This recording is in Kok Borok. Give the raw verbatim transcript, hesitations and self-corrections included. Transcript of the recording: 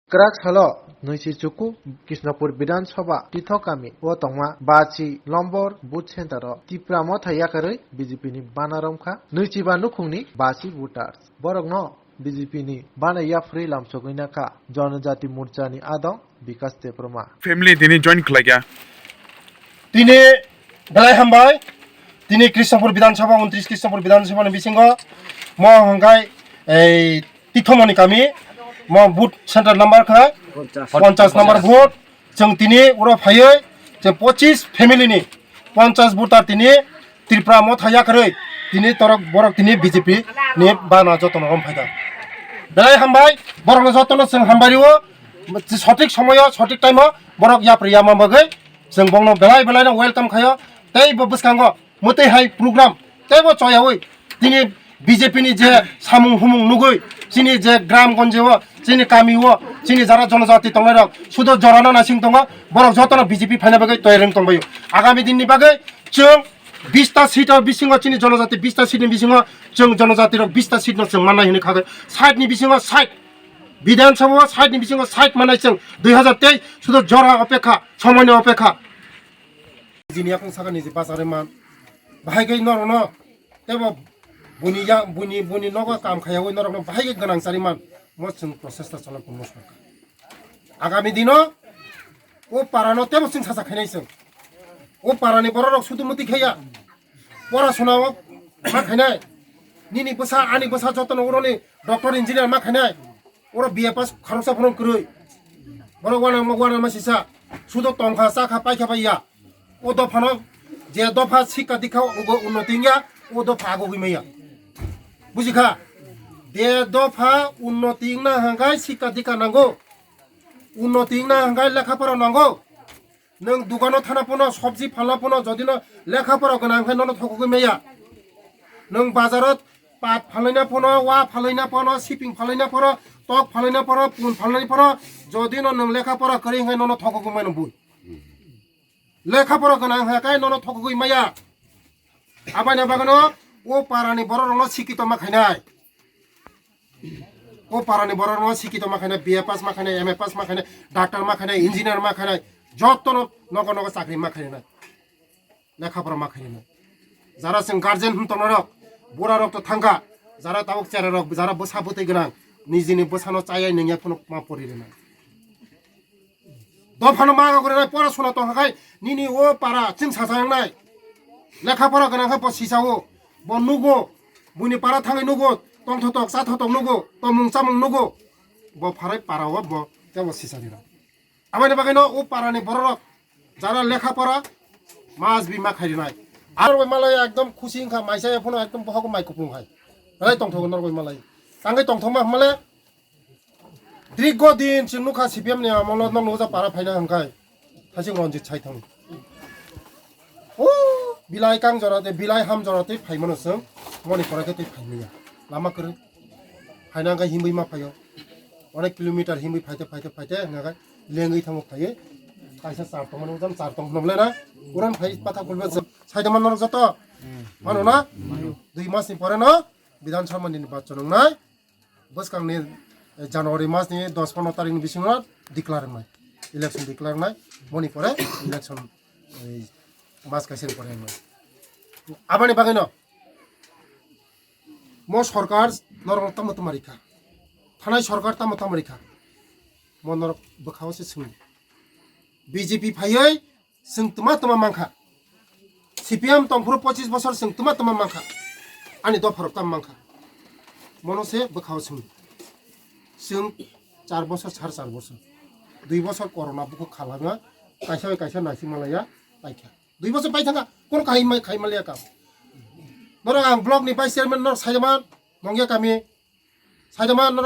Kwrak salo nwichi chuku Krishnapur Bidhan Sabha Tithok kami o tongma Bachi Lombor Booth Center o Tipra Motha yakarwi B J P ni bana romkha nwichiba nukhungni Bachi voters. Borokno B J P ni bana yapharwi lamsogwi nakha Janajati Morcha ni adong Bikas Debbarma. Family tini join khlaikha. Tini belai hambai. Tini Krishnapur Bidhan Sabha, untris Krishnapur Bidhan Sabha ni bisingo mo hwnkhai ei Tithomoni kami, mo booth center number kha ponchas number booth. Chwng tini uro phaiwi je pochis family ni ponchas voter tini Tripura Motha yakarwi tini torok borok tini B J P ni bana jotono rom phaida. Belai hambai, borokno jotono chwng hambai rio, sothik somoyo, sothik time o borok yapri yama bagwi chwng bongno belai belai no welcome khayo. Tei bo bwskango mwtwi hai program teibo choyawi tini B J P ni je samung humung nugwi chini je gram gonje o, chini kami o, chini jara jonojati tongnai rok sudo jorano nasing tongo, borok jotono B J P phaina bagwi toyar wng tongbaio. Agami din ni bagwi chwng bista seat o bisingo chini jonojati bista seat ni bisingo chwng jonojati rok bista seat no chwng mannai hinwi khagwi side ni bisingo side Bidhan Sabha o side ni bisingo side mannai chwng dui hazar teis sudo jora opekha, somoino opekha. Jini yakung saka niji bachari man. Bahai khe norokno tebo buni ya, buni, buni nogo kam khayawoi norokno bahai khe gwnang chari man. Mo chwng process ta chalok tongmo sakha. Agami dino o parano tebo chwng sacha khainai chwng. O parani bororok sudu muti khaya. Pora sona o ma khainai. Nini bwsa, ani bwsa jotono uroni doctor engineer ma khainai. Oro B A pass kharoksa phano kwrwi. Borok wana, wana ma sisa. Sudo tongkha, chakha, paikha bai ya. O dophano je dopha sikka dikha ugo unnoti wngya, o dopha agugwi maya. Bujikha? De dopha unnoti wngna hangkai sikka dikha nango. Unnoti wngna hangkai lekha pora nango. Nwng dukano thana phano, sobji phalna phano, jodi no lekha pora gwnang hwnkhe nono thokogwi maya. Nwng bazaro pat phalaina phano, wa phalaina phano, siping phalaina phano, tok phalaina phano, pun phalaina phano, jodi no nwng lekha pora kwrwi hwnkhe nono thokogwi mano bui. Lekha pora gwnang hwnkhe nono thokogwi maya. Aboni bagwino o parani borok rokno sikito ma khainai. O parani borok rokno sikito ma khainai, B A pass ma khainai, M A pass ma khainai, doctor ma khainai, engineer ma khainai, jotono nogo nogo chakri ma khainai. Lekha pora ma khainai. Jara chwng guardian hwn tongnai rok, bura rok to thangkha, jara tabuk chera rok, jara bwsa bwtwi gwnang, nijini bwsano chayai nungya phano ma pori rwnai. Dophano ma gogre nai pora sona tong hakai nini o para chwng sacha nai. Lekha pora gwnang khe bo sisao, bo nugo, buini para thangwi nugo, tongthotok chathotok nugo, tomung chamung nugo. Bo pharai para o bo tebo sisa dino. Aboni bagwi no o para ni bororok jara lekha pora mas bi ma khai rinai. Aro bai malai ekdom khusi wngkha maisa ya phano ekdom bohok mai kupung hai. Belai tongthogo norok bai malai. Tangwi tongthokma hwnmale Dirgo din chwng nukha C P M ni amolo nokno uja para phaina hwnkhe thaising Ranjit Saithang. O bilai kang jora tei bilai ham jora tei phaimano chwng moni korai khe tei phaimaya. Lama kwrwi. Phaina hwnkhe himwi ma phaio. Onek kilometer himwi phaite phaite phaite hwnkhe lengwi thango phaiwi. Kaisa char tongmani ujan char tong phano le na. Uran phai patha kulbe chwng. Saithang mano joto. Mano na? Dui mas ni pore no Bidhan Sabha ni nirbachon wngnai. Bwskangni, eh, January masni dos pondro tarikni bisingo declare wngnai, election declare wngnai, moni pore election, eh, mas kaisani pore wngnai. Aboni bagwino mo sorkar norok tamo tamo rikha, thanai sorkar tamo tamo rikha, mo norok bwkhao se swngdi. B J P phaiwi Chwng twma twma mankha. C P M tongphuru pochis bosor chwng twma twma mankha. Ani dopharok tamo mankha. Mono se bwkhao chwng. Chwng char bosor, sar char bosor. Dui bosor corona bukhuk khalangma. Kaisa bai kaisa naisingma laiya paikha. Dui bosor pai thangkha. Kono kahai mai khai maliya kam. Norok ang block ni vice chairman norok saidama nongya kami. Saidama norok